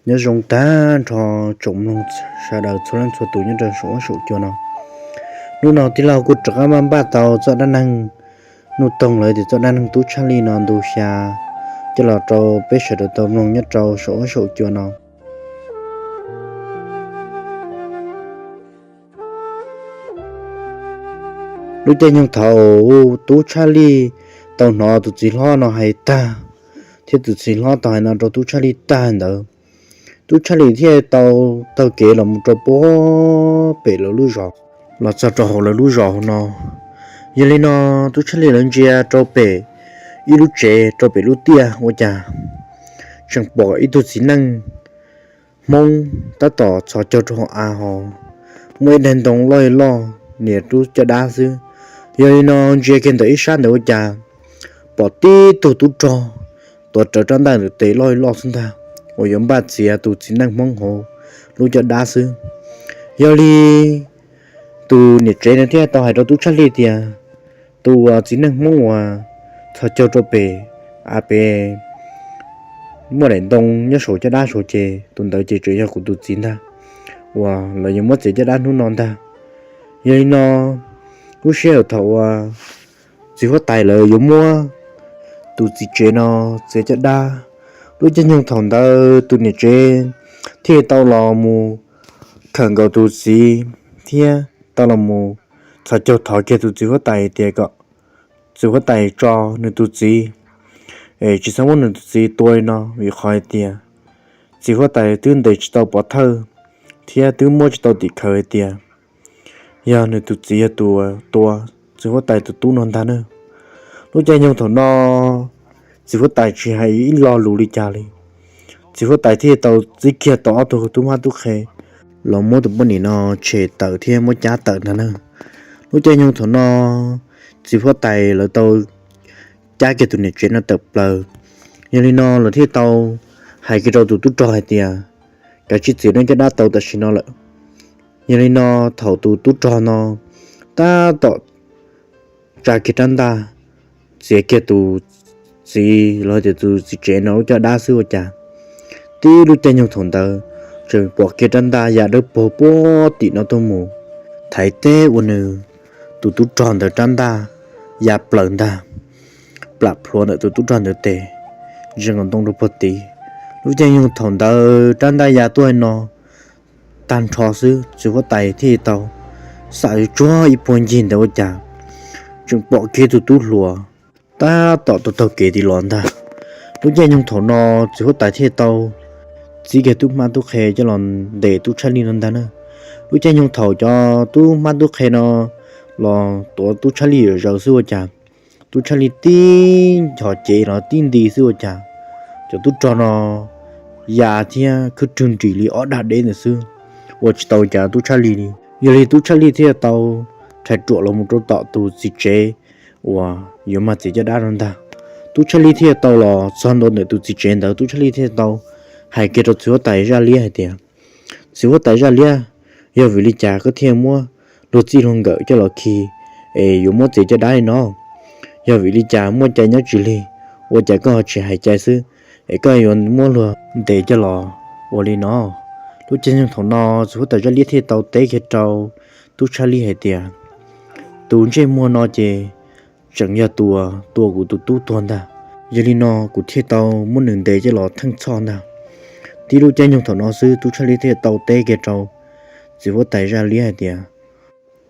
Nyob zoo tag nrho tsoom mloog sawv daws txhua leej txhua tus nyob rau saum huab saum cua no. Hnub no tij laug kuj rov qab maj npaj tau txoj dab neeg nuj toog los tias txoj dab neeg tub tshaj lij no ntu xya coj los rau peb sawv daws tau mloog nyob rau saum huab saum cua no. Lub caij nyoog thaum tub tshaj lij tau hnov tus txiv hlob no hais tag, thiab tus txiv hlob tau hais no rau tub tshaj lij tag ntawd, tub tshaj lij thiaj tau taug kev los mus rau puag pem lawv lub zos, los txog rau hauv lawv lub zos hauv no. Yog li no tub tshaj lij lawv ntsia rau pem ib lub tsev rau pem lub tiaj ua cas tseem pom ib tug txiv neej Hmoob tab tom txhos caug rau hauv av hos muaj ib daim ntoo loj loj nias lub caj dab xwb. Yog li no ntsia kiag ntawm ib sab ntawd ua cas pom tib tug tub rog tuav rawv rab ntaj ntawm tes loj loj xwb ntag, uas yuav npaj txiav tus txiv neej Hmoob hauv lub caj dab xwb. Yog li tus niam tsev no thiaj tau hais rau tub tshaj lij tias, tus uas txiv neej Hmoob uas txhos caug rau pem av pem muaj daim ntoo nyob saum caj dab saud ces tus ntawd ces tseem yog kuv tus txiv ntag, uas lawv yuav muab txiav caj dab hnub no ntag. Yog li no lub sij hawm thaum uas txiv huab tais lawv yuav muab tus txiv tsev no txiav caj dab, lub caij nyoog thaum ntawd tus niam tsev thiaj tau los mus khawm nkaus tus txiv thiab tau los mus txhos caug thov kiag tus txiv huab tais tias kom txiv huab tais tso nws tus txiv es tsis txhob muab nws tus txiv tua li no, vim qhov hais tias txiv huab tais twb ntes tsis tau pov thawj thiab twb muab tsis tau tim khawv hais tias yog nws tus txiv yog tus tua txiv huab tais tus tub no ntag na. Lub caij nyoog thaum no txiv huab tais tsis hais ib lo lus li cas li, txiv huab tais thiaj tau txib kiag tau ob tug tub mab tub qhe los muab tus poj niam no tshem tawm thiab muab cab tawm ntag na. Lub caij nyoog thaum no txiv huab tais lawv tau cab kiag tus niam tsev no tawm plaws. Yog li no lawv thiaj tau hais kiag rau tus tub rog hais tias, kav tsij txiav nej caj dab tau tam sim no lawm. Yog li no thaum tus tub rog no tab tom tsa kiag rab ntaj txiav kiag tus txiv los tias tus txiv tsev no lub caj dab xwb ua cas, tib lub caij nyoog thaum ntawd tseem pom kiag rab ntaj ya dawb paug puag tim no tuaj mus, thaiv teb ua nws tus tub rog ntawd rab ntaj ya plaws ntag, plam plhuav ntawm tus tub rog ntawd tes, ntsia nkaus ntoo rau puag tid. Lub caij nyoog thaum ntawd rab ntaj ya tuaj no tag nrho xwb, txiv huab tais thiaj tau xam tsuag ib puag ncig ntawd ua cas tseem pom kiag tus tub hluas tab tom taug taug kev tim los ntag. Lub caij nyoog thaum no txiv huab tais thiaj tau txib kiag tub hmab tub qhe coj los ntes tub tshaj lij no ntag na. Lub caij nyoog thaum cov tub hmab tub qhe no los tuav tub tshaj lij yuam zaws xwb ua cas tub tshaj lij tib nchos cev los tib nti xwb ua cas cov tub rog no ya thiab khwb rwg nris li ob dag deb ntawd xwb, ua tsis tau cas tub tshaj lij li. Yog li tub tshaj lij thiaj tau rhais ruam los mus rau tom tus txiv tsev uas yuav mag txiav caj dab no ntag. Tub tshaj lij thiaj tau los txog ntua ntawm tus txiv tsev ntawd, tub tshaj lij thiaj tau hais kiag rau txiv huab tais zaj liab hais tias, txiv huab tais zaj liab, yog vim li cas koj thiaj muab luag txij luag nkawm coj los khi es yuav muab txiav caj dab li no? Yog vim li cas muaj cai nyob tsis lig, ua cas koj ho tsis hais cai xwb es koj yuav muab luag ntes coj los ua li no? Lub caij nyoog thaum no txiv huab tais zaj liab thiaj tau teb kiag rau tub tshaj lij hais tias, tus ntsej muag no ces tseem yog tus tua kuv tus tub tuag ntag. Yog li no kuv thiaj tau muab nws ntes coj los theej txhoj ntag. Tib lub caij nyoog thaum no xwb tub tshaj lij thiaj tau teb kiag rau txiv huab tais zaj liab hais tias,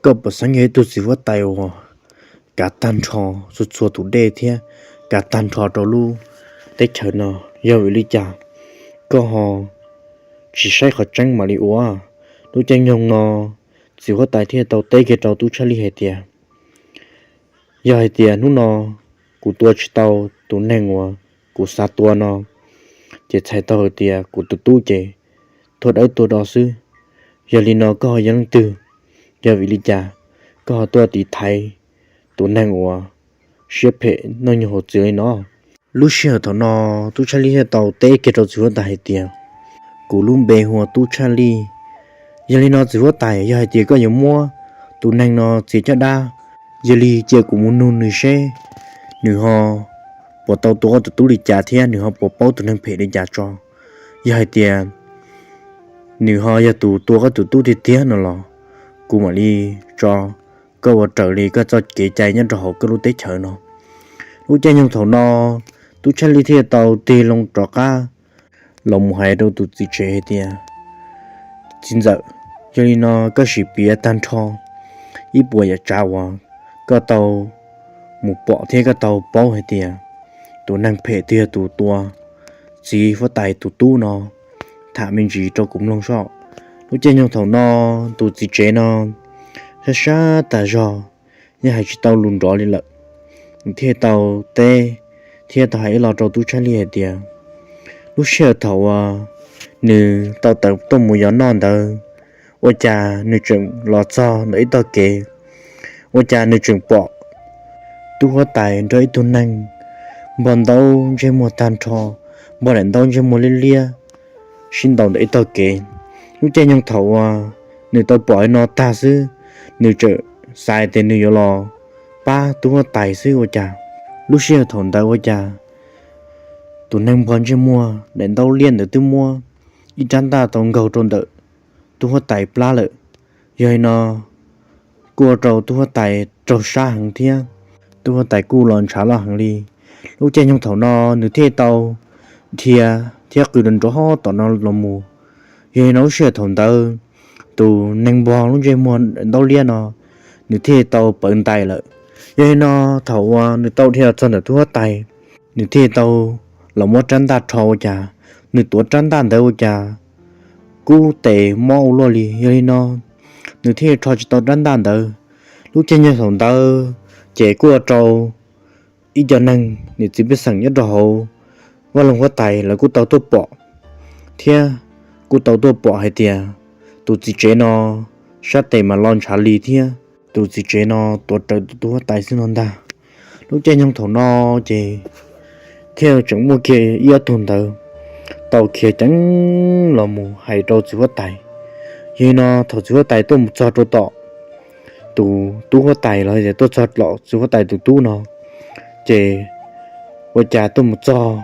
koj puas xeeb yog ib tug txiv huab tais uas kav tag nrho txhua txhua tus dej thiab kav tag nrho rau lub teb chaws no, yog vim li cas koj ho tsis saib qhov tseeb mam li ua? Lub caij nyoog no txiv huab tais thiaj tau teb kiag rau tub tshaj lij hais tias, yog hais tias hnub no kuv tua tsis tau tus neeg uas kuv xav tua no, ces txhais tau hais tias kuv tus tub ces tuag dawb tuag do xwb. Yog li no koj ho yog leej twg? Yog vim li cas koj ho tuaj tiv thaiv tus neeg uas siab phem noj nyuag hauv txwv li no? Lub sij hawm thaum no tub tshaj lij thiaj tau teb kiag rau txiv huab tais hais tias, kuv lub npe hu ua tub tshaj lij. Yog li no txiv huab tais, yog hais tias koj yuav muab tus neeg no txiav caj dab, yog li cia kuv mus nug nws seb nws ho puas tau tua tus tub li cas thiab nws ho puas paub tus neeg phem li cas tso. Yog hais tias nws ho yog tus tua koj tus tub tiag tiag no los kuv mam li tso koj ua raws li koj txoj kev cai nyob rau hauv koj lub teb chaws no. Lub caij nyoog thaum no, tub Tshaj Lij thiaj tau tig loo rov qab los mus hais rau tus txiv tsev hais tias, Txiv ntxawm, yog li no koj sim piav tag nrho ib puas yam tsav uas koj tau mus pom thiab koj tau paub hais tias tus neeg phem twg yog tus tua txiv huab tais tus tub no, tham me ntsis rau kuv mloog soj. Lub caij nyoog thaum no, tus txiv tsev no sab sab tas zog, yeej hais tsis tau lus nrov li lawm. Nws thiaj tau teb thiab tau hais ib los rau tub Tshaj Lij hais tias, lub sij hawm thaum uas nws tau tawm tuaj mus yos noj ntawd, ua cas nws tseem los txog ntawm ib tog kev, ua cas nws tseem pom tub huab tais nrog ib tug neeg npog ntaub ntsej muag tag nrho, npog daim ntaub ntsej muag liab liab, sib ntaus ntawm ib tog kev. Lub caij nyoog thaum uas nws tau pom li no tag xwb, nws tseem xav tias nws yuav los pab tub huab tais xwb ua cas, lub sij hawm thaum ntawd ua cas tus neeg npog ntsej muag daim ntaub liab ntawd twb muab ib rab ntaj tau nkaug rau ntawm tub huab tais plab lawm. Yog li no kuj ua rau tub huab tais raug sab heev thiab tub huab tais kuj los ntshav loj heev li. Lub caij nyoog thaum no nws thiaj tau dhia thiab qw nrov nrov tom no los mus. Yog li no lub sij hawm thaum ntawd, tus neeg npog lub ntsej muag ntaub liab no, nws thiaj tau pawv ntais lawm. Yog li no thaum uas nws tau dhia los txog ntawm tub huab tais, nws thiaj tau los muab rab ntaj rho ua cas, nws tuav rab ntaj ntawd ua cas kub tes mob ua luaj li. Yog li no nws thiaj rho tsis tau rab ntaj ntawd. Lub caij nyoog thaum ntawd ces kuj ua rau ib co neeg niam txiv pej xeem nyob rau hauv vaj loog huab tais lawv kuj tau tuaj pom thiab kuj tau tuaj pom hais tias tus txiv tsev no sab tes mas lo ntshav li thiab tus txiv tsev no tuav rawv tus tub huab tais xwb no ntag. Lub caij nyoog thaum no ces thiaj tseem muaj kiag ib ob tug ntawd tau khiav ceev los mus hais rau txiv huab tais. Yog li no thaum txiv huab tais tuaj mus txog rau tom tus tub huab tais los tias tuaj txog tom txiv huab tais tus tub no, ces ua cas tuaj mus txog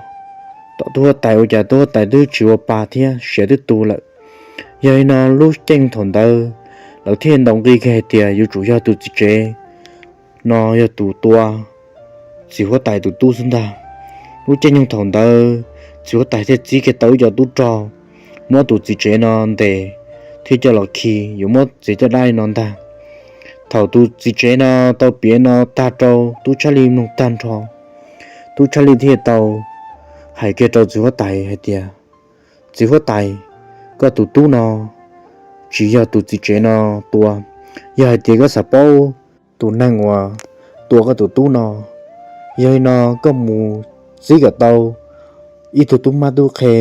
tom tub huab tais ua cas tub huab tais twb tsis ua pa thiab siav twb tu lawm. Yog li no lub caij thaum ntawd lawv thiaj ntaus nqi kiag hais tias yuav tsum yog tus txiv tsev no yog tus tua txiv huab tais tus tub xwb ntag. Lub caij nyoog thaum ntawd txiv huab tais thiaj txib kiag tau ib co tub rog muab tus txiv tsev no ntes thiab coj los khi yuav muab txiav caj dab li no ntag. Thaum tus txiv tsev no tau piav no tag rau tub Tshaj Lij mloog tag nrho, tub Tshaj Lij thiaj tau hais kiag rau txiv huab tais hais tias, txiv huab tais, koj tus tub no tsis yog tus txiv tsev no tua. Yog hais tias koj xav paub tus neeg uas tua koj tus tub no, yog li no koj mus txib kom tau ib tug tub mab tub qhe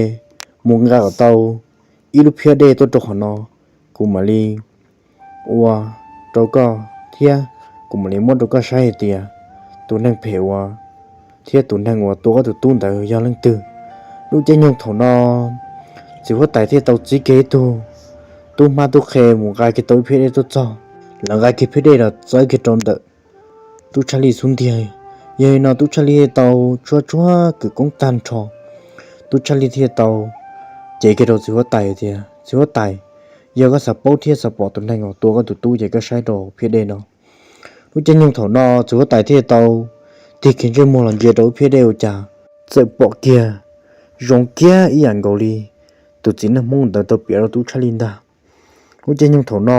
mus nqa kom tau ib lub phiab dej tuaj rau qhov no, kuv mam li ua rau koj thiab kuv mam li muab rau koj saib hais tias tus neeg phem uas thiab tus neeg uas tua koj tus tub ntawd yog leej twg. Lub caij nyoog thaum no txiv huab tais thiaj tau txib kiag ib tug tub mab tub qhe mus nqa kiag tau ib phiab dej tuaj txog. Lawv nqa kiag phiab dej los txawb kiag rau ntawm tub Tshaj Lij xub ntiag. Yog li no tub Tshaj Lij thiaj tau tsuab tsuab kwv koob tag nrho, tub Tshaj Lij thiaj tau cev kiag rau txiv huab tais tias, txiv huab tais, yog koj xav paub thiab xav pom tus neeg uas tua koj tus tub ces koj saib rau phiab dej no. Lub caij nyoog thaum no txiv huab tais thiaj tau tig kiag ntsej muag los ntsia rau lub phiab dej ua cas txawm pom kiag zoo kiag ib yam nkaus li tus txiv neej Hmoob ntawd tau piav rau tub Tshaj Lij ntag. Lub caij nyoog thaum no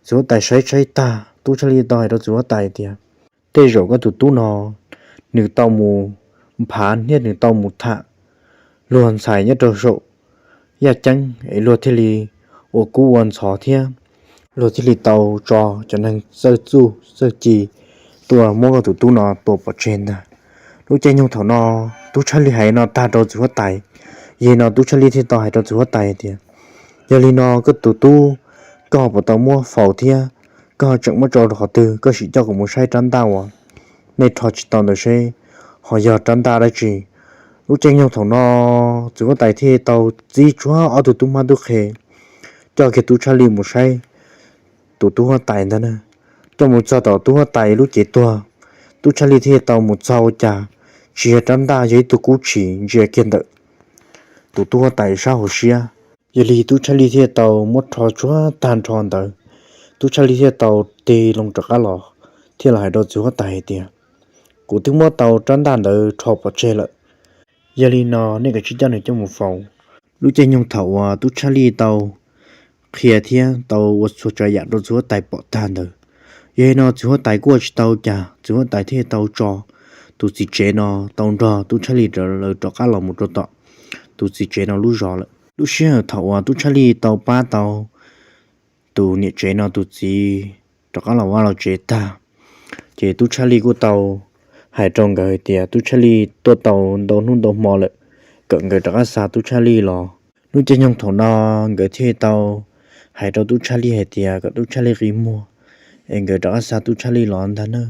txiv huab tais saib saib tag, tub Tshaj Lij tau hais rau txiv huab tais tias, tej zaum koj tus tub no nws tau mus nphav thiab nws tau mus tham luag ntxhais nyob rau saum yaj ceeb es luag thiaj li ua kub ua ntxhov thiab luag thiaj li tau tso cov neeg txawj txuj txawj ci tuaj muab koj tus tub no tua pov tseg ntag. Lub caij nyoog thaum no tub Tshaj Lij hais no tag rau txiv huab tais, yog li no tub Tshaj Lij thiaj tau hais rau txiv huab tais tias, yog li no koj tus tub, koj ho puas tau muab faus thiab koj ho tseem muab tso rau qhov twg? Koj sim coj kuv mus saib rab ntaj uas nej rho tsis tau ntawd seb ho yog rab ntaj dab tsi. Lub caij nyoog thaum no txiv huab tais thiaj tau txib tsuag ob tug tub mab tub qhe coj kiag tub Tshaj Lij mus saib tus tub huab tais ntag na. Coj mus txog tom tub huab tais lub cev tuag, tub Tshaj Lij thiaj tau mus txog ua cas tsis yog rab ntaj, yog ib tug kub tshis ntsia kiag ntawm tus tub huab tais sab hauv siab. Yog li tub tshaj lij thiaj tau muab rho tsuag tag nrho ntawd. Tub tshaj lij thiaj tau tig loo rov qab los, thiaj los hais rau txiv huab tais hais tias, kuv twb muab tau rab ntaj ntawd rho pov tseg lawm. Yog li no nej kav tsij coj nws coj mus faus. Lub caij nyoog thaum uas tub tshaj lij tau qhia thiab tau ua txhua tsav yam rau txiv huab tais pom tag ntawd, yog li no txiv huab tais kuj ua tsis tau cas, txiv huab tais thiaj tau tso tus txiv tsev no tau nrog tub tshaj lij lawv rov qab los mus rau tom tus txiv tsev no lub zos lawm. Lub sij hawm thaum uas tub tshaj lij tau pab tau tus niam tsev no tus txiv rov qab los vaj los tsev tag, ces tub tshaj lij kuj tau hais rau nkawd hais tias tub tshaj lij tuaj tau ntau hnub ntau hmo lawm, kom nkawd rov qab xa tub tshaj lij los. Lub caij nyoog thaum no nkawd thiaj tau hais rau tub tshaj lij hais tias kom tub tshaj lij qi muag, es nkawd rov qab xa tub tshaj lij los ntag na.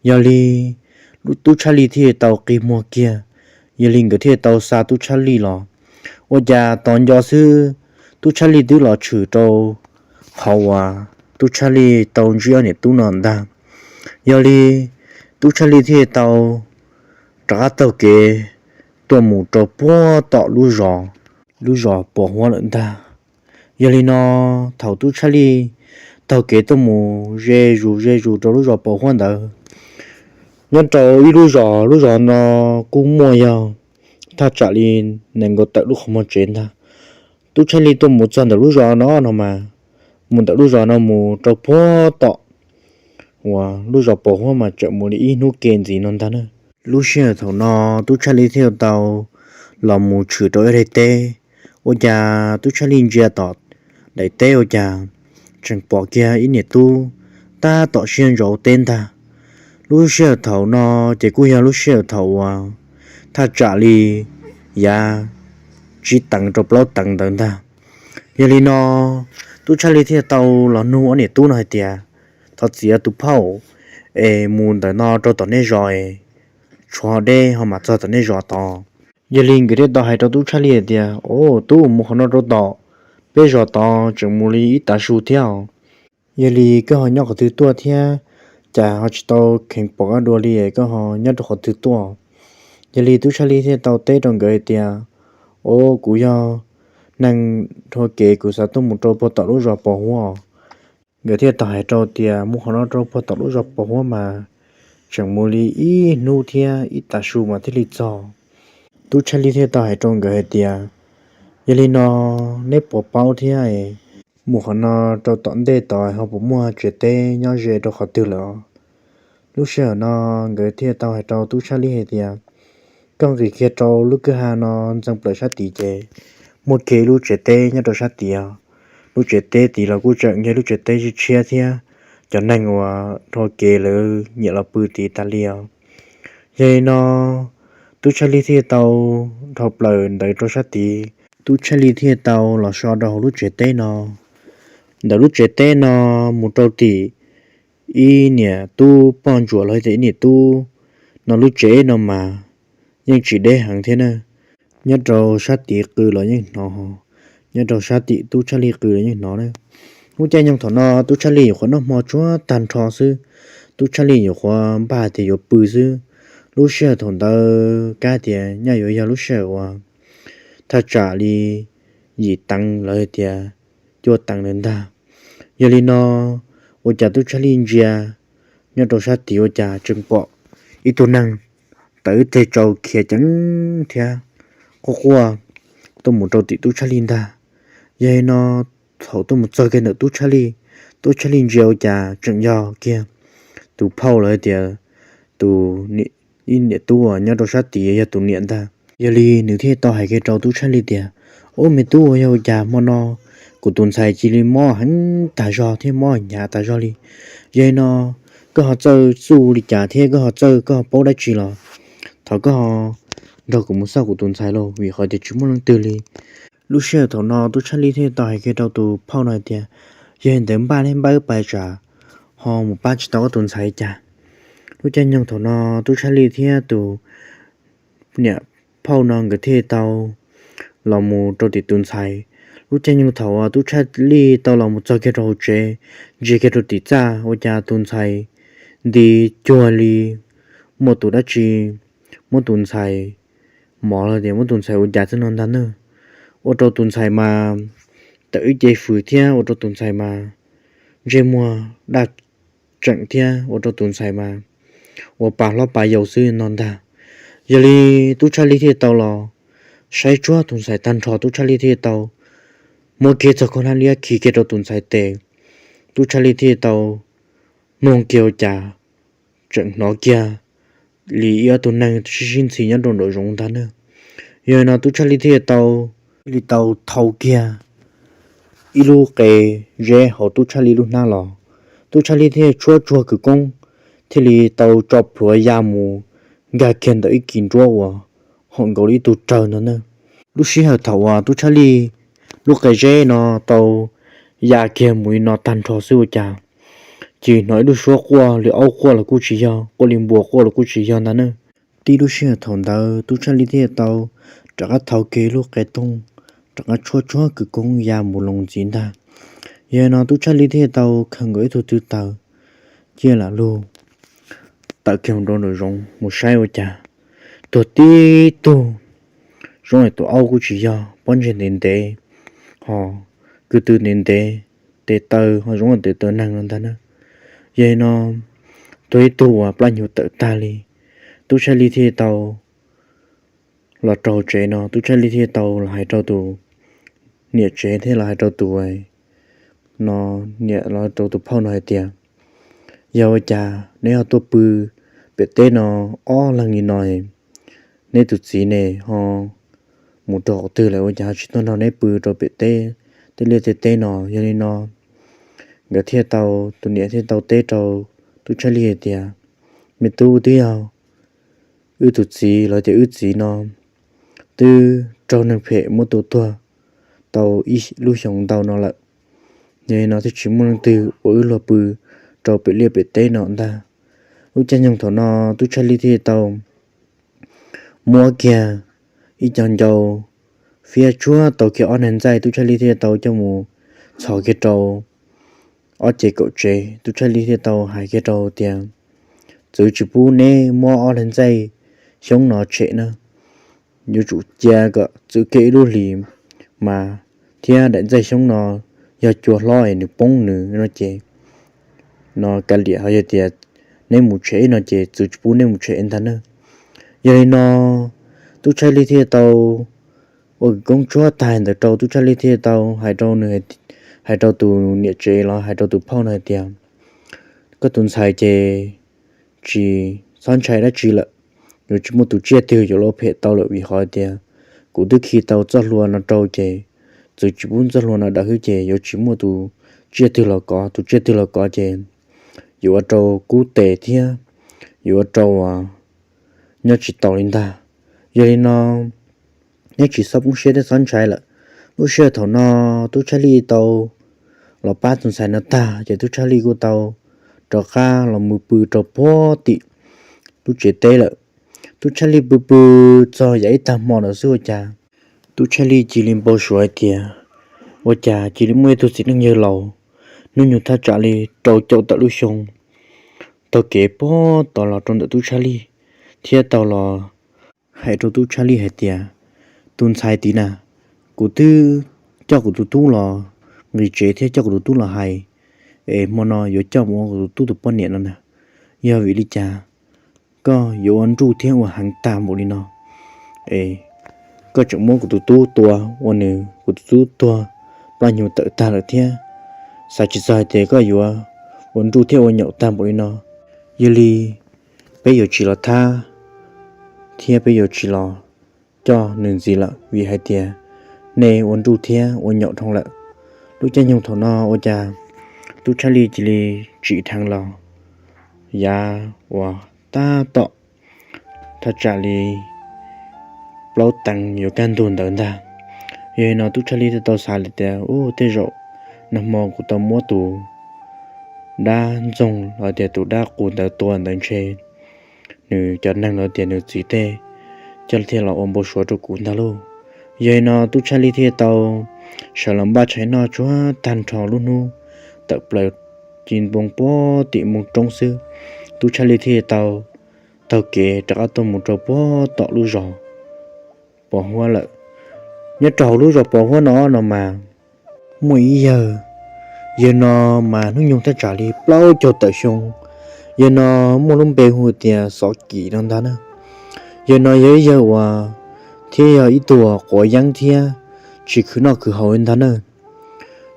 Yog li tub tshaj lij thiaj tau qi muag kiag, yog li nkawd thiaj tau xa tub tshaj lij los. Ua cas tos nco xwb, tub tshaj lij twb los tshwm rau qhov uas tub tshaj lij tau ntsib ob niam tub no ntag. Yog li tub tshaj lij thiaj tau rov qab taug kev tuaj mus rau puag tom lub zos, lub zos Pos Huab lawm ntag. Yog li no thaum tub tshaj lij taug kev tuaj mus ze zus ze zus rau lub zos Pos Huab ntawd, nyob rau ib lub zos, lub zos no kuj muaj yog thaj tsam li nees nkaum tawm lub qhov muag tsev ntag. Tub tshaj lij tuaj mus txog ntawm lub zos no no mas, mus ntawm lub zos no mus rau puag tom uas lub zos Pos Huab mas tseem mus li ib hnub ke ntxiv no ntag na. Lub sij hawm thaum no tub tshaj lij thiaj tau los mus tshwm rau ib daim teb. Ua cas tub tshaj lij ntsia tom daim teb ua cas tseem pom kiag ib niam tub tab tom siab ntsoov teb ntag. Lub sij hawm thaum no ces kuj yog lub sij hawm thaum uas thaj tsam li yav tsib teev rau plaub teev ntawd ntag. Yog li no tub tshaj lij thiaj tau los nug ob niam tub no hais tias, thov txim tus phauj, es mus ntawm no rau tom nej zos es tshuav deb ho mam txog tom nej zos tod. Yog li nkawd thiaj tau hais rau tub tshaj lij hais tias, o, tub, mus qhov no rau tom peb zos tod tseem mus li ib tav su thiab os. Yog li koj ho nyob qhov twg tuaj thiab, cas ho tsis tau kheev pom koj dua li, koj ho nyob rau qhov twg tuaj? Yog li tub tshaj lij thiaj tau teb rau nkawd hais tias, o, kuv yog neeg dhau kev, kuv xav tuaj mus rau puag tom lub zos Pos Huab. Nkawd thiaj tau hais rau tias, mus qhov no rau puag tom lub zos Pos Huab mas tseem mus li ib hnub thiab ib tav su mas thiaj li txog. Tub tshaj lij thiaj tau hais rau nkawd hais tias, yog li no neb puas paub thiab, mus qhov no rau tom ntej tod ho puas muaj tsev teb nyob ze rau qhov twg lawm? Lub sij hawm no nkawd thiaj tau hais rau tub tshaj lij hais tias, koj nqis kiag rau lub kwj ha no ntxeev plaws sab tid ces muaj kiag ib lub tsev teb nyob rau sab tid. Lub tsev teb tid los kuj tseem yog lub tsev teb tshiab tshiab thiab, cov neeg uas dhau kev lawv nyiam los pw tid tas li os. Yog li no tub tshaj lij thiaj tau dhau plaws ntawd rau sab tid. Tub tshaj lij thiaj tau los so rau hauv lub tsev teb no. Ntawm lub tsev teb no mus rau tim ib niam tub poj ntsuam los tias ib niam tub no lub tsev no mas yeej tsis deb heev thiab na. Nyob rau sab tid qw los yeej hnov, nyob rau sab tim tub tshaj lij qw los yeej hnov na. Lub caij nyoog thaum no tub tshaj lij nyuam qhuav noj hmo tsuag tag nrho xwb, tub tshaj lij nyuam qhuav npaj tias yuav pw xwb. Lub sij hawm thaum ntawd kab tias nyaj yuav yog lub sij hawm uas thaj tsam li yim teev los tias cuaj teev lawm ntag. Yog li no ua cas tub tshaj lij ntsia nyob rau sab tid ua cas tseem pom ib tug neeg tawm ib teg tsau khiav ceev thiab quaj quaj tuaj mus rau tim tub tshaj lij ntag. Yog li no thaum tuaj mus txog kiag ntawm tub tshaj lij, tub tshaj lij ntsia ua cas tseem yog kiag tus phauj los tias tus ib niam tub uas nyob rau sab tid yog tus niam ntag. Yog li nws thiaj tau hais kiag rau tub tshaj lij tias, ub, me tub, ua yog ua cas hmo no kuv tus ntxhais cia li mob heev tag zog thiab mob hnyav tag zog li? Yog li no koj ho txawj txuj li cas thiab koj ho txawj, koj ho paub dab tsi los thov koj ho nrog kuv mus xauj kuv tus ntxhais lauj, vim qhov tias tsis muaj leej twg li. Lub sij hawm thaum no tub tshaj lij thiaj tau hais kiag rau tus phauj no hais tias, yog li ntawd npaj neb npaj wb pais tsam ho mus pab tsis tau koj tus ntxhais cas. Lub caij nyoog thaum no tub tshaj lij thiab tus niam phauj no nkawd thiaj tau los mus rau tim tus ntxhais. Lub caij nyoog thaum uas tub tshaj lij tau los mus txog kiag rau hauv tsev, ntsia kiag rau tim txaj ua cas tus ntxhais nti cuag li muaj tus dab tsi muab tus ntxhais mos los tias muab tus ntxhais ua cas xwb no ntag na. ua rau tus ntxhais mas tawm ib ce fws thiab ua rau tus ntxhais mas ntsej muag daj tseem thiab ua rau tus ntxhais mas ua pa hlob pa yau xwb no ntag. Yog li tub tshaj lij thiaj tau los saib tsuag tus ntxhais tag nrho, tub tshaj lij thiaj tau muab kiag txoj khaub hlab liab khi kiag rau tus ntxhais tes. Tub tshaj lij thiaj tau mloog kiag ua cas tseem hnov kiag li ib ob tug neeg sib sib ntxhi nyob rau nraum zoov ntag na. Yog li no tub tshaj lij thiaj tau li tau thau kiag ib lub qe zeb hauv tub tshaj lij lub hnab los. Tub tshaj lij thiaj tshuab tsuag kwv koob thiaj li tau tso plhuav ya mus nkag kiag ntawm ib kis nruab uas haum nkaus li ib tug rawg ntag na. Lub sij hawm thaum uas tub tshaj lij lub qe zeb no tau ya kiag mus li no tag nrho xwb ua cas tsis hnov ib lub suab quaj li aub quaj los kuj tsis yog, quaj li npua quaj los kuj tsis yog ntag na. Tib lub sij hawm thaum ntawd tub tshaj lij thiaj tau rov qab thau kiag lub qe tooj, rov qab tshuab tsuag kwv koob ya mus loo ntxiv ntag. Yog li no tub tshaj lij thiaj tau khaws nkaus ib tug tw taws ciaj lam lug tawm kiag mus rau nraum zoov mus saib ua cas tuag tib tug zoo li tus aub kuj tsis yog, pob ntseg ntev ntev, ho kwv tw ntev ntev, tes taw ho zoo li tes taw neeg no ntag na. Yog li no tuag ib tug uas plab hnyuv tawm tag li. Tub tshaj lij thiaj tau los rau tsev no, tub tshaj lij thiaj tau los hais rau tus niam tsev thiab los hais rau tus no, niam los rau tus phauj no hais tias, yog ua cas neb ho tuaj pw pem teb no ob leeg li no? Neb tus txiv ne ho mus rau qhov twg lawm ua cas ho tsis tuaj nrog neb pw rau pem teb, tej liaj tej teb no? Yog li no nkawd thiaj tau, tus niam thiaj tau teb rau tub tshaj lij hais tias, me tub, twb yog wb tus txiv los tias wb txiv no twb raug neeg phem muab tua tuag tau ib lub xyoos ntau no lawm. Yog li no thiaj tsis muaj leej twg ua wb luag pw rau pem liaj pem teb no ntag. Lub caij nyoog thaum no tub tshaj lij thiaj tau muab kiag ib co ncau fiab tsuag tau kiag ob neeg ntxaij, tub tshaj lij thiaj tau coj mus txhos kiag rau ob ce kaum tsev. Tub tshaj lij thiaj tau hais kiag rau tias, txwv tsis pub neb muab ob leeg ntxaij xyoob no tshem na, yuav tsum cia kom txwv kiag ib lub hlis mas, thiab daim ntxaij xyoob no yog cua hlob es nws poob nws no ces no kav liam, ho yog tias neb mus tshem no ces txwv tsis pub neb mus tshem ntag na. Yog li no tub tshaj lij thiaj tau ua kwv koob tsuag tag ntawd rau, tub tshaj lij thiaj tau hais rau nws, hais rau tus niam tsev los hais rau tus phauj no hais tias, koj tus ntxhais ces tsis txhob ntshai dab tsi lawm, yuav tsis muaj tus tsiaj twg yuav los phem tau lawm, vim qhov tias kuv twb khi tau txoj hlua no rau ces txwv tsis pub txoj hlua no dawm xwb ces yuav tsis muaj tus tsiaj twg los kov, tus tsiaj twg los kov ces yuav ua rau kub tes thiab yuav ua rau nyob tsis taus li ntag. Yog li no neb tsis txhob poob siab thiab txhob ntshai lawm. Lub sij hawm thaum no tub tshaj lij tau los pab tus ntxhais no tag ces tub tshaj lij kuj tau rov qab los mus pw rau puag tim lub tsev teb lawm. Tub tshaj lij pw pw txog yam ib tag hmo ntawd xwb ua cas tub tshaj lij cia li npau suav hais tias, ua cas cia li muaj ib tug txiv neej yawg laus hnub nyoog thaj tsam li rau caum tawm lub xyoo taug kev puag tod los rau ntawm tub tshaj lij thiab tau los hais rau tub tshaj lij hais tias, tus ntxhais tid na, kuv twb coj kuv tus tub los nqis tsev thiab coj kuv tus tub los hais, es hmo no yuav coj mus ua kuv tus tub tus poj niam no na, yog vim li cas koj yuav ua nruj thiab ua heev tag npaum li no? Es koj tseem muab kuv tus tub tua, ua nws kuv tus tub tuag plab hnyuv tawm tag lawm thiab, xav tsis txog hais tias koj yuav ua nruj thiab ua nyaum tag npaum li no. Yog li peb yuav tsis los thab thiab peb yuav tsis los coj nws ntxiv lawm vim hais tias nej ua nruj thiab ua nyaum dhau lawm. Lub caij nyoog thaum no ua cas tub tshaj lij cia li tsim dheev los yav uas tab tom thaj tsam li plaub teev yuav kaj ntug ntawd ntag. Yog li no tub tshaj lij thiaj tau xav li tias, u, tej zaum nag hmo kuv tau muab tus dab ntxoog los tias tus dab qus ntawd tua ntawd ntshe nws cov neeg los tias nws txiv tej coj thiaj los ua npau suav rau kuv ntag lauj. Yog li no tub tshaj lij thiaj tau sawv los npaj tshais noj tsuag tag nrho lub hnub tawm plaws ci npoo puag tim moos roob xwb. Tub tshaj lij thiaj tau taug kev rov qab tuaj mus rau puag tom lub zos pos huab lawm. Nyob rau hauv lub zos Pos Huab no no mas muaj ib yawg, yawg no mas hnub nyoog thaj tsam li plaub caug tawm xyoo. Yawg no muaj lub npe hu tias Xov Kim no ntag na. Yawg no yog ib yawg uas thiab yog ib tug quav yeeb thiab tsis khwv noj khwv haus li ntag na.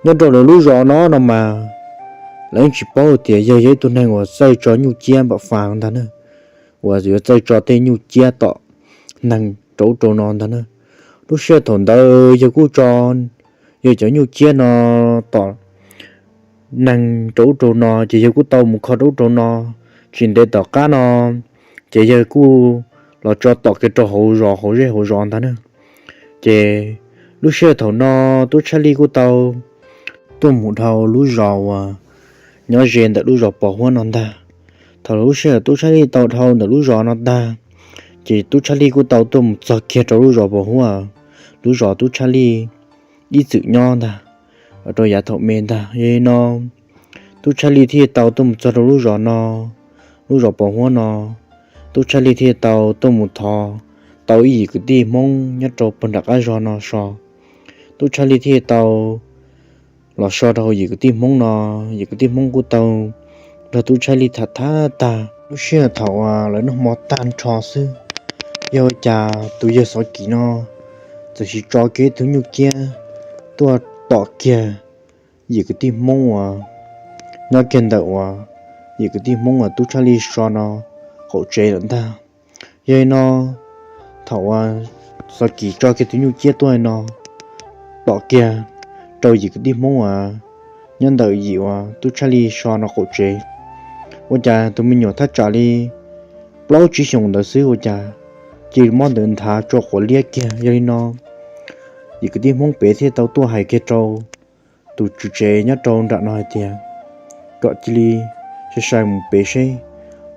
Nyob rau lawv lub zos no no mas lawv yeej tsis paub tias yawg yog ib tug neeg uas txawj tso nyuj ciab npam fas ntag na, uas yuav txawj tso tej nyuj ciab tom neeg rau ub rau no ntag na. Lub sij hawm thaum ntawd yawg kuj tso yawg cov nyuj ciab no tom neeg rau ub rau no ces yawg kuj tau mus kho rau ub rau no. Tsis ntev tom qab no ces yawg kuj los tso tom kiag rau hauv zos hauv zej hauv zos ntag na. Ces lub sij hawm thaum no Tub Tshaj Lij kuj tau tuaj mus dhau lub zos uas nyob ze ntawm lub zos Pos Huab no ntag. Thaum lub sij hawm Tub Tshaj Lij tau dhau ntawm lub zos no tag, ces Tub Tshaj Lij kuj tau tuaj mus txog kiag rau lub zos Pos Huab, lub zos Tub Tshaj Lij ib txwm nyob ntag, rau yav thaum me ntag. Yog li no Tub Tshaj Lij thiaj tau tuaj mus txog rau lub zos no, lub zos Pos Huab no. Tub Tshaj Lij thiaj tau tuaj mus thov tau ib yim kwv tij Hmoob nyob rau puag nram qab zos no so. Tub Tshaj Lij thiaj tau los so rau hauv yim kwv tij Hmoob no. Yim kwv tij Hmoob kuj tau nrog Tub Tshaj Lij tham thab tag. Lub sij hawm thaum uas lawv noj hmo tag nrho xwb, yog ua cas tus yawg Xov Kim no txawm sis tso kiag tus nyuj ciab tuaj tom kiag yim kwv tij Hmoob uas nyob kiag ntawm uas yim kwv tij Hmoob uas Tub Tshaj Lij so no qaum tsev lawm ntag. Yog li no thaum uas Xov Kim tso kiag tus nyuj ciab tuaj no tom kiag rau yim kwv tij Hmoob uas nyob ntawm yim uas Tub Tshaj Lij so no qaum tsev, ua cas tus me nyuam thaj tsam li plaub tsib xyoos ntawd xwb ua cas cia li mob ntawd nthav tso quav liab kiag. Yog li no yim kwv tij Hmoob pem thiaj tau tuaj hais kiag rau tus tswv tsev nyob rau nram no hais tias kom cia li sai sai mus pem seb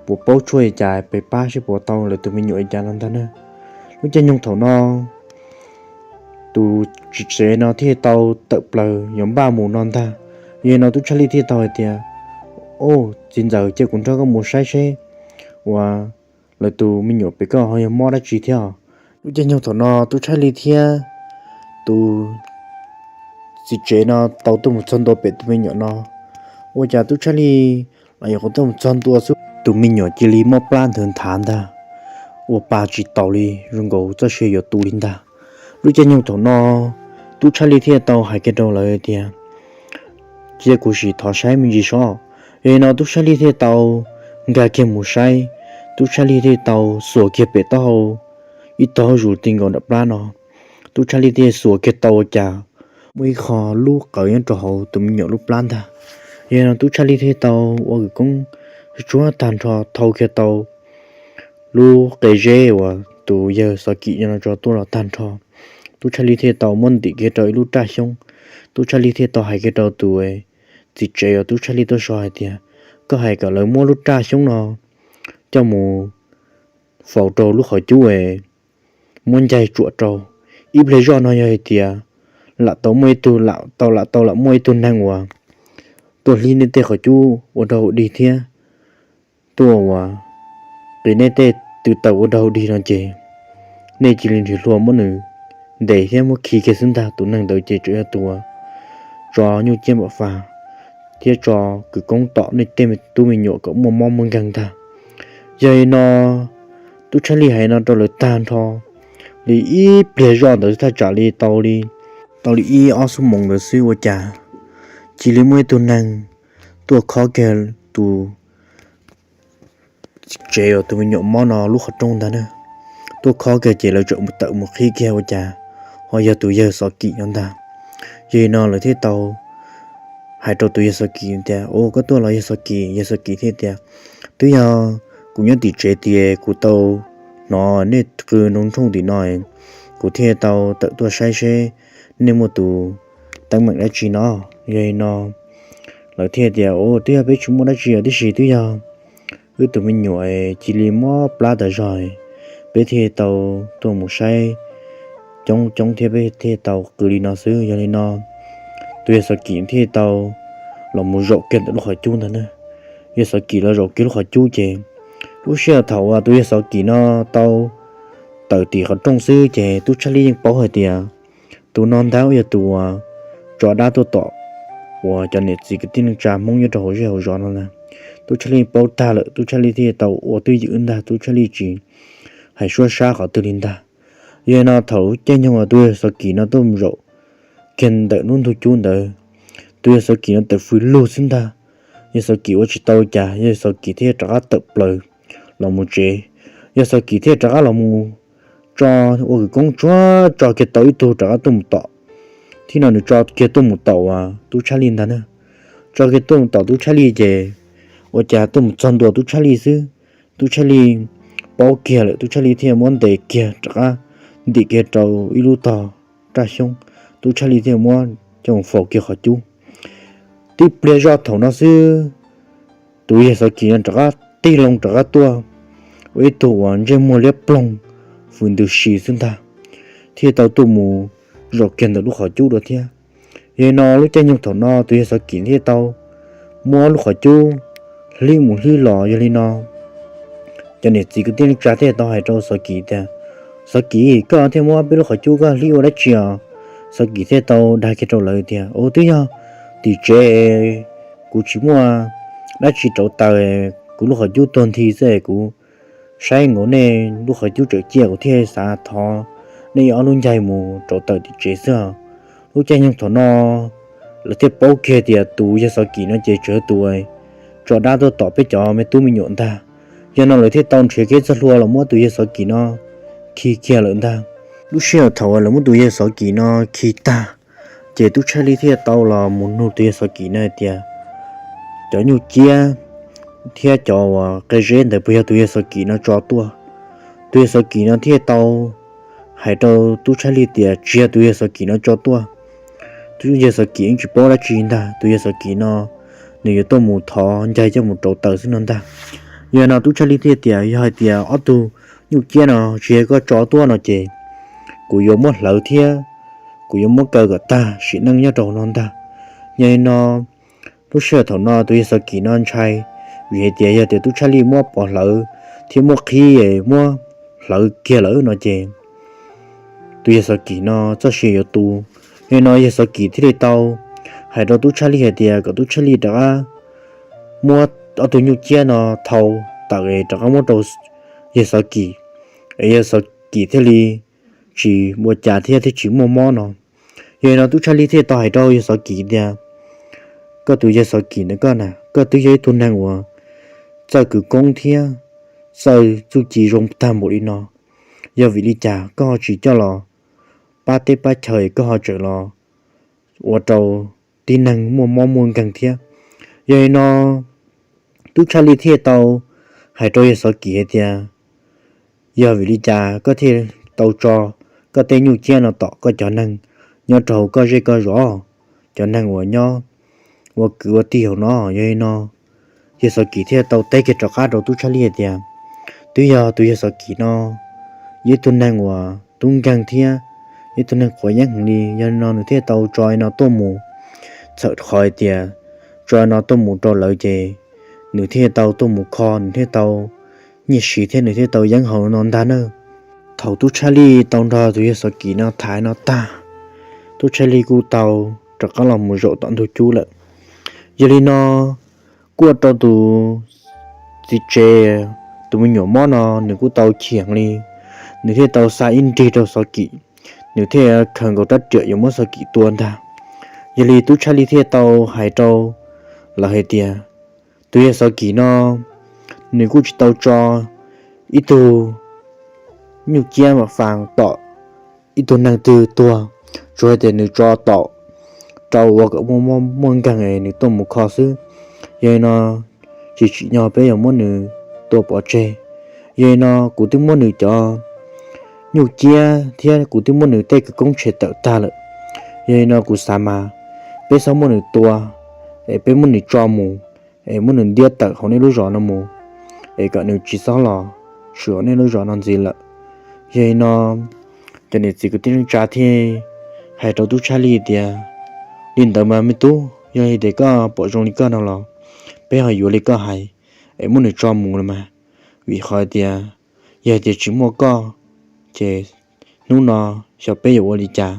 puas paub tshuaj li cas pem pab seb puas tau lawv tus me nyuam li cas no ntag na. Lub caij nyoog thaum no tus tswv tsev no thiaj tau tawm plaws yuav npaj mus no ntag. Yog li no Tub Tshaj Lij thiaj tau hais tias, Au, txiv ntxawm, cia kuv nrog koj mus saib seb uas lawv tus me nyuam pem koj ho yog mob dab tsi thiab. Lub caij nyoog thaum no Tub Tshaj Lij thiab tus txiv tsev no tau tuaj mus txog ntua pem tus me nyuam no. Ua cas Tub Tshaj Lij los yuav qhov tuaj mus txog ntua xwb, tus me nyuam cia li mob plab nthwv nthav ntag, ua pa tsis taus li, zoo nkaus txoj sia yuav tu li ntag. Lub caij nyoog thaum no Tub Tshaj Lij thiaj tau hais kiag rau lawv tias, Cia kuv sim thov saib me ntsis sob. Yog li no Tub Tshaj Lij thiaj tau nkag kiag mus saib. Tub Tshaj Lij thiaj tau xuas kiag pem taub hau ib tog zus ti nkaus nram plab no. Tub Tshaj Lij thiaj xuas kiag tau ua cas muaj ib qho lub qawv nyob rau hauv tus me nyuam lub plab ntag. Yog li no Tub Tshaj Lij thiaj tau ua kwv koob tsuag tag nrho thau kiag tau lub qe zeb uas tus yawg Xov Kim no tso tuaj los tag nrho. Tub Tshaj Lij thiaj tau muab ntim kiag rau ib lub raj xyoob. Tub Tshaj Lij thiaj tau hais kiag rau tus txiv tsev uas Tub Tshaj Lij tuaj so hais tias, Koj hais kom lawv muab lub raj xyoob no coj mus faus rau lub qhov cub es muab ncaig tsuam rau. Ib pliag zoj no yog hais tias lam tau muaj ib tug, lam tau, lam tau lam muaj ib tug neeg uas tuaj hlib nej tej qhov cub ua dog ua dig thiab tuaj uas qis nej tej tw taws ua dog ua dig no ces nej cia li nrhiav hlua muab nws ntes thiab muab khi kiag xwb ntag. Tus neeg ntawd ces tseem yog tus uas tso nyuj ciab npam fas thiab tso kwv koob tom nej tej tub me nyuam kom muaj mob muaj nkeeg ntag. Yog li no Tub Tshaj Lij hais no rau lawv tag nrho li ib pliag zoj ntawd thaj tsam li tau li, tau li ib ob xuab moos ntawd xwb ua cas cia li muaj ib tug neeg tuaj khob kiag tus tsev uas tus me nyuam mob no lub qhov rooj ntag na. Tuaj khob kiag ces lawv tseem tawm mus qhib kiag ua cas ho yog tus yawg Xov Kim no ntag. Yog li no lawv thiaj tau hais rau tus yawg Xov Kim tias, Ua koj tuaj los yawg Xov Kim? Yawg Xov Kim thiaj tias, Twb yog kuv nyob tim tsev tias kuv tau hnov nej qw nroo nrhooj tim no, kuv thiaj tau tawm tuaj saib seb nej muaj tus teeb meem dab tsi no. Yog li no lawv thiaj tias, Ua twb yog peb tsis muaj dab tsi os, tiam sis twb yog wb tus me nyuam cia li mob plab tas zog, peb thiaj tau tuaj mus saib coob coob thiab peb thiaj tau qw li no xwb. Yog li no tus yawg Xov Kim thiaj tau los mus zaum kiag ntawm lub qhov cub ntag na. Yawg Xov Kim los zaum kiag lub qhov cub ces lub sij hawm thaum uas tus yawg Xov Kim no tau tawm tim qhov rooj xwb ces Tub Tshaj Lij yeej paub hais tias Tus no ntag yog tus uas tso dab tuaj tom uas cov niam txiv kwv tij neej tsa Hmoob nyob rau hauv zej hauv zos no ntag. Tub Tshaj Lij paub tag lawm, Tub Tshaj Lij thiaj tau ua twj ywm ntag, Tub Tshaj Lij tsis hais suab sab qhov twg li ntag. Yog li no thaum lub caij nyoog uas tus yawg Xov Kim no tuaj mus zaum kiag ntawm lub ntug cub ntawd, tus yawg Xov Kim no tawm fws lug xwb ntag. Yawg Xov Kim ua tsis tau cas, yawg Xov Kim thiaj rov qab tawm plaws los mus tsev. Yawg Xov Kim thiaj rov qab los mus tso, ua kwv koob tsuag tso kiag tau ib tug rov qab tuaj mus tom. Thiab no nws tso kiag tuaj mus tom uas Tub Tshaj Lij ntag na. Tso kiag tuaj mus tom Tub Tshaj Lij ces ua cas tuaj mus txog ntua Tub Tshaj Lij xwb, Tub Tshaj Lij paub kiag lawm, Tub Tshaj Lij thiaj muab ntes kiag rov qab ntim kiag rau ib lub tog raj xyoob, Tub Tshaj Lij thiaj muab coj mus faus kiag qhov cub. Tib pliag zoj thaum no xwb, tus yawg Xov Kim no rov qab tig loo rov qab tuaj ua ib tug uas ntsej muag liab ploog, fws ntws si xwb ntag, thiaj tau tuaj mus zaum kiag ntawm lub qhov cub dua thiab. Yog li no lub caij nyoog thaum no tus yawg Xov Kim thiaj tau muab lub qhov cub hlib mus hlib los. Yog li no cov niam txiv kwv tij neej tsa thiaj tau hais rau Xov Kim tias, Xov Kim, koj thiaj muab peb lub qhov cub koj hlib ua dab tsi os? Xov Kim thiaj tau dag kiag rau lawv tias, Ua twb yog tim tsev kuv tsis muaj dab tsi rauv taws, kuv lub qhov cub tuag nthi xwb, kuv saib nkaus nej lub qhov cub tseem ciaj kuv thiaj xav thov nej ib ob lub ncaig mus rauv taws tim tsev xwb. Lub caij nyoog thaum no lawv thiaj paub kiag tias tus yawg Xov Kim no ces tseem tus tso dab tuaj tom peb cov me tub me nyuam ntag. Yog no lawv thiaj tau nrhiav kev txoj hlua los muab tus yawg Xov Kim no khi kiag lawm ntag. Lub sij hawm thaum uas lawv muab tus yawg Xov Kim no khi tag, ces Tub Tshaj Lij thiaj tau los mus nug tus yawg Xov Kim no hais tias, Cov nyuj ciab thiab cov uas qe zeb ntawd puas yog tus yawg Xov Kim no tso tuaj? Tus yawg Xov Kim no thiaj tau hais rau Tub Tshaj Lij tias, Tsis yog tus yawg Xov Kim no tso tuaj. Tus yawg Xov Kim yeej tsis paub dab tsi ntag, tus yawg Xov Kim no nws yuav tuaj mus thov ncaig coj mus rauv taws xwb no ntag. Yog no Tub Tshaj Lij thiaj tias, Yog hais tias ob tug nyuj ciab no tsis yog koj tso tuaj no ces kuv yuav muab hlawv thiab kuv yuav muab kaw kom tag sim neej nyob rau no ntag. Yog li no lub sij hawm thaum no tus yawg Xov Kim no ntshai, vim hais tias yog tias Tub Tshaj Lij muab pov hlawv thiab muab qhib, muab hlawv kiag lawm no ces tus yawg Xov Kim no txoj sia yuav tu. Yog li no yawg Xov Kim thiaj li tau hais rau Tub Tshaj Lij hais tias kom Tub Tshaj Lij rov qab muab ob tug nyuj ciab no thau tawm rov qab muab rau yawg Xov Kim, es yawg Xov Kim thiaj li tsis ua cas thiab thiaj tsis muaj mob no. Yog li no Tub Tshaj Lij thiaj tau hais rau yawg Xov Kim tias, Koj tus yawg Xov Kim na, koj na, koj twb yog ib tug neeg uas txawj kwv koob thiab txawj txuj ci zoo tag npaum li no, yog vim li cas koj ho tsis coj los pab teb pab chaw, koj ho tseem los ua rau tib neeg muaj mob muaj nkeeg thiab? Yog li no Tub Tshaj Lij thiaj tau hais rau yawg Xov Kim hais tias, Yog vim li cas koj thiaj tau tso koj tej nyuj ciab no tom koj cov neeg nyob rau hauv koj zej koj zos, cov neeg uas nyob ua kwv ua tij hauv no? Yog li no yawg Xov Kim thiaj tau teb kiag rov qab rau Tub Tshaj Lij hais tias, Twb yog tus yawg Xov Kim no yog ib tug neeg uas tub nkeeg thiab ib tug neeg quav yeeb heev li, yog li no nws thiaj tau tso li no tuaj mus, txhawm qhov hais tias tso li no tuaj mus rau lawv ces nws thiaj tau tuaj mus kho, nws thiaj tau nyiaj siv thiab nws thiaj tau yeeb haus no ntag na. Thaum Tub Tshaj Lij tau nrog tus yawg Xov Kim no tham no tag, Tub Tshaj Lij kuj tau rov qab los mus zaum tom ntug cub lawm. Yog li no kuj ua rau tus txiv tsev, tus me nyuam mob no nws kuj tau chim heev li, nws thiaj tau xa ib nrig rau Xov Kim, nws thiaj khaws nkaus rab riam yuav muab Xov Kim tua ntag. Yog li Tub Tshaj Lij thiaj tau hais rau lawv hais tias, Tus yawg Xov Kim no nws kuj tsis tau tso ib tug nyuj ciab mas fas tom ib tug neeg twg tuag, tsuas hais tias nws tso tom rau ua kom muaj mob muaj nkeeg es nws tuaj mus kho xwb. Yog li no tsis tsim nyog peb yuav muab nws tua pov tseg. Yog li no kuv twb muab nws cov nyuj ciab thiab kuv twb muab nws tej kwv koob tshem tawm tag lawm. Yog li no kuv xav mas peb txhob muab nws tua, es peb muab nws tso mus, es muab nws ntiab tawm hauv nej lub zos no mus, es kom nws tsis txhob los swm hauv nej lub zos no ntxiv lawm. Yog li no cov niam txiv kwv tij neej tsa thiaj hais rau Tub Tshaj Lij tias, Li ntawd mas me tub, yog li tias koj pom zoo li koj no los peb ho yuav li koj hais, es muab nws tso mus los mas, vim qhov tias yog tias tsis muaj koj ces hnub no xyov peb yuav ua li cas.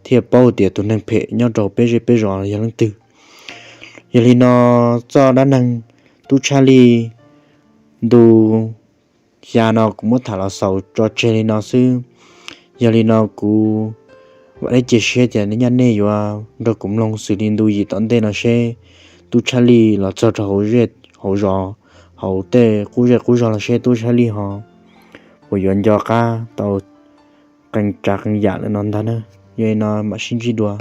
thiaj paub tias tus neeg phem nyob rau peb zej peb zos yog leej twg. Yog li no, txoj dab neeg Tub Tshaj Lij ntu xya no kuv muab tham los xaus tso tseg li no xwb. Yog li no kuv vam thiab cia siab tias nej nyaj nej yuav nrog kuv mloog xws li ntu yim tom ntej no seb Tub Tshaj Lij los txog rau hauv zej hauv zos, hauv tej qub zej qub zog los seb Tub Tshaj Lij ho puas yuav nco qab tau qee tsav qee yam lawm no ntag na. Yog li no mam sib ntsib dua.